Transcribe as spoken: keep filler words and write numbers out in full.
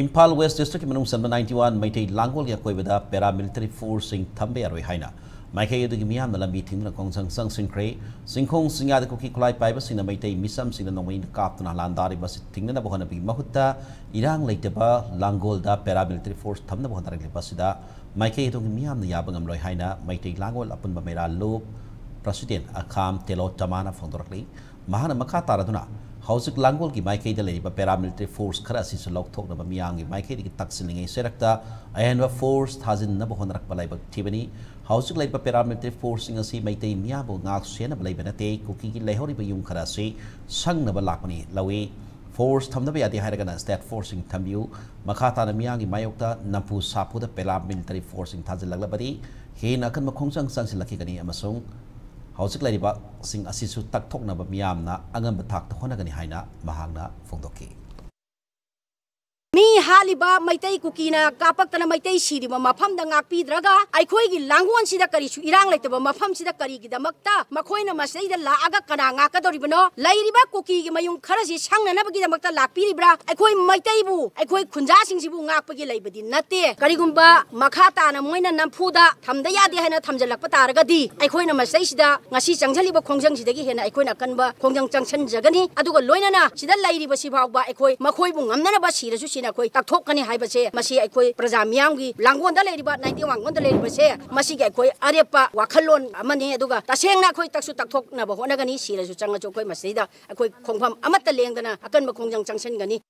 Imphal west ꯗꯤꯁꯇ꯭ꯔꯤꯛꯀꯤ ꯃꯅꯨꯡ ꯆꯟꯕ ninety one ꯃꯩꯇꯩ ꯂꯥꯡꯒꯣꯜꯒꯤ ꯑꯀꯣꯏꯕꯗ paramilitary forceꯁꯤꯡ ꯊꯝꯕ ꯌꯥꯔꯣꯏ ꯍꯥꯏꯅ ꯃꯥꯏꯀꯩ ꯑꯗꯨꯒꯤ ꯃꯤꯌꯥꯝꯅ ꯂꯝꯕꯤ ꯊꯤꯡꯗꯨꯅ ꯈꯣꯡꯖꯪ ꯆꯪꯁꯤꯟꯈ꯭ꯔꯦ꯫ ꯆꯤꯡꯈꯣꯡ ꯆꯤꯡꯌꯥꯗ ꯀꯨꯀꯤ ꯈꯨꯠꯂꯥꯏ ꯄꯥꯏꯕꯁꯤꯡꯅ ꯃꯩꯇꯩ ꯃꯤꯆꯝꯁꯤꯡꯗ ꯅꯣꯡꯃꯩꯅ ꯀꯥꯞꯇꯨꯅ ꯂꯥꯟꯗꯥꯔꯤꯕ ꯑꯁꯤ ꯊꯤꯡꯅꯅꯕ ꯍꯣꯠꯅꯕꯒꯤ ꯃꯍꯨꯠꯇ ꯏꯔꯥꯡ ꯂꯩꯇꯕ ꯂꯥꯡꯒꯣꯜꯗ paramilitary force ꯊꯝꯅꯕ ꯍꯣꯠꯅꯔꯛꯂꯤꯕ ꯑꯁꯤꯗ ꯃꯥꯏꯀꯩ ꯑꯗꯨꯒꯤ ꯃꯤꯌꯥꯝꯅ ꯌꯥꯕ ꯉꯝꯂꯣꯏ ꯍꯥꯏꯅ ꯃꯩꯇꯩ ꯂꯥꯡꯒꯣꯜ ꯑꯄꯨꯟꯕ ꯃꯩꯔꯥ ꯂꯨꯞ president ꯑꯈꯥꯝ ꯇꯦꯂꯣ ꯇꯃꯥꯅ ꯐꯣꯡꯗꯣꯔꯛꯂꯤ꯫ ꯃꯍꯥꯛꯅ ꯃꯈꯥ ꯇꯥꯔꯗꯨꯅ ꯍꯧꯖꯤꯛ ꯂꯥꯡꯒꯣꯜꯒꯤ ꯃꯥꯏꯀꯩꯗ ꯂꯩꯔꯤꯕ paramilitary force ꯈꯔ ꯑꯁꯤꯁꯨ ꯂꯧꯊꯣꯛꯅꯕ ꯃꯤꯌꯥꯝꯒꯤ ꯃꯥꯏꯀꯩꯗꯒꯤ ꯇꯛꯁꯤꯜꯂꯤꯉꯩ ꯆꯩꯔꯛꯇ ꯑꯍꯦꯟꯕ force ꯊꯥꯖꯤꯟꯅꯕ ꯍꯣꯠꯅꯔꯛꯄ ꯂꯥꯏꯕꯛ ꯊꯤꯕꯅꯤ꯫ ꯍꯧꯖꯤꯛ ꯂꯩꯔꯤꯕ paramilitary forceꯁꯤꯡ ꯑꯁꯤ ꯃꯩꯇꯩ ꯃꯤꯌꯥꯝꯕꯨ ꯉꯥꯛ ꯁꯦꯟꯅꯕ ꯂꯩꯕ ꯅꯠꯇꯦ꯫ ꯀꯨꯀꯤꯒꯤ ꯂꯩꯍꯧꯔꯤꯕ ꯌꯨꯝ ꯈꯔ ꯑꯁꯤ ꯁꯪꯅꯕ ꯂꯥꯛꯄꯅꯤ ꯂꯧꯏ꯫ Force ꯊꯝꯗꯕ ꯌꯥꯗꯦ ꯍꯥꯏꯔꯒꯅ state forceꯁꯤꯡ ꯊꯝꯕꯤꯌꯨ꯫ ꯃꯈꯥ ꯇꯥꯅ ꯃꯤꯌꯥꯝꯒꯤ ꯃꯥꯌꯣꯛꯇ ꯅꯝꯐꯨ ꯁꯥꯐꯨꯗ paramilitary forceꯁꯤꯡ ꯊꯥꯖꯤꯜꯂꯛꯂꯕꯗꯤ ꯍꯦꯟꯅ ꯑꯀꯟꯕ ꯈꯣꯡꯖꯪ ꯆꯪꯁꯤꯜꯂꯛꯈꯤꯒꯅꯤ ꯑꯃꯁꯨꯡ ꯍꯧꯖꯤꯛ ꯂꯩꯔꯤꯕꯁꯤꯡ ꯑꯁꯤꯁꯨ ꯇꯛꯊꯣꯛꯅꯕ ꯃꯤꯌꯥꯝꯅ ꯑꯉꯝꯕ ꯊꯥꯛꯇ ꯍꯣꯠꯅꯒꯅꯤ ꯍꯥꯏꯅ ꯃꯍꯥꯛꯅ ꯐꯣꯡꯗꯣꯛꯈꯤ꯫ ꯃꯤ ꯍꯥꯠꯂꯤꯕ ꯃꯩꯇꯩ ꯀꯨꯀꯤꯅ ꯀꯥꯞꯄꯛꯇꯅ ꯃꯩꯇꯩ ꯁꯤꯔꯤꯕ ꯃꯐꯝꯗ ꯉꯥꯛꯄꯤꯗ꯭ꯔꯒ ꯑꯩꯈꯣꯏꯒꯤ ꯂꯥꯡꯒꯣꯜꯁꯤꯗ ꯀꯔꯤꯁꯨ ꯏꯔꯥꯡ ꯂꯩꯇꯕ ꯃꯐꯝꯁꯤꯗ ꯀꯔꯤꯒꯤꯗꯃꯛꯇ ꯃꯈꯣꯏꯅ ꯃꯁꯤꯗꯩꯗ ꯂꯥꯛꯑꯒ ꯀꯅꯥ ꯉꯥꯛꯀꯗꯧꯔꯤꯕꯅꯣ? ꯂꯩꯔꯤꯕ ꯀꯨꯀꯤꯒꯤ ꯃꯌꯨꯝ ꯈꯔꯁꯤ ꯁꯪꯅꯅꯕꯒꯤꯗꯃꯛꯇ ꯂꯥꯛꯄꯤꯔꯤꯕ꯭ꯔꯥ? ꯑꯩꯈꯣꯏ ꯃꯩꯇꯩꯕꯨ, ꯑꯩꯈꯣꯏ ꯈꯨꯟꯖꯥꯁꯤꯡꯁꯤꯕꯨ ꯉꯥꯛꯄꯒꯤ ꯂꯩꯕꯗꯤ ꯅꯠꯇꯦ꯫ ꯀꯔꯤꯒꯨꯝꯕ ꯃꯈꯥ ꯇꯥꯅ ꯃꯣꯏꯅ ꯅꯝꯐꯨꯗ ꯊꯝꯗ ꯌꯥꯗꯦ ꯍꯥꯏꯅ ꯊꯝꯖꯤꯜꯂꯛꯄ ꯇꯥꯔꯒꯗꯤ ꯑꯩꯈꯣꯏꯅ ꯃꯁꯤꯗꯩꯁꯤꯗ ꯉꯁꯤ ꯆꯪꯁꯤꯜꯂꯤꯕ ꯈꯣꯡꯖꯪꯁꯤꯗꯒꯤ ꯍꯦꯟꯅ ꯑꯩꯈꯣꯏꯅ ꯑꯀꯟꯕ ꯈꯣꯡꯖꯪ ꯆꯪꯁꯤꯟꯖꯒꯅꯤ꯫ ꯑꯗꯨꯒ ꯂꯣꯏꯅꯅ ꯁꯤꯗ ꯂꯩꯔꯤꯕꯁꯤ ꯐꯥꯎꯕ ꯑꯩꯈꯣꯏ ꯃꯈꯣꯏꯕꯨ ꯉꯝꯅꯅꯕ ꯁꯤꯔꯁꯨ ꯁꯤꯅ ꯑꯩꯈꯣꯏ ꯇꯛꯊꯣꯛꯀꯅꯤ ꯍꯥꯏꯕꯁꯦ ꯃꯁꯤ ꯑꯩꯈꯣꯏ ꯄ꯭ꯔꯖꯥ ꯃꯤꯌꯥꯝꯒꯤ ꯂꯥꯡꯒꯣꯜꯗ ꯂꯩꯔꯤꯕ ninety one ꯂꯥꯡꯒꯣꯜꯗ ꯂꯩꯔꯤꯕꯁꯦ ꯃꯁꯤꯒꯤ ꯑꯩꯈꯣꯏ ꯑꯔꯦꯞꯄ ꯋꯥꯈꯜꯂꯣꯟ ꯑꯃꯅꯤ꯫ ꯑꯗꯨꯒ ꯇꯁꯦꯡꯅ ꯑꯩꯈꯣꯏ ꯇꯛꯁꯨ ꯇꯛꯊꯣꯛꯅꯕ ꯍꯣꯠꯅꯒꯅꯤ꯫ ꯁꯤꯔꯁꯨ ꯆꯪꯉꯁꯨ ꯑꯩꯈꯣꯏ ꯃꯁꯤꯗ ꯑꯩꯈꯣꯏ ꯈꯣꯡꯐꯝ ꯑꯃꯠꯇ ꯂꯦꯡꯗꯅ ꯑꯀꯟꯕ ꯈꯣꯡꯖꯪ ꯆꯪꯁꯤꯟꯒꯅꯤ꯫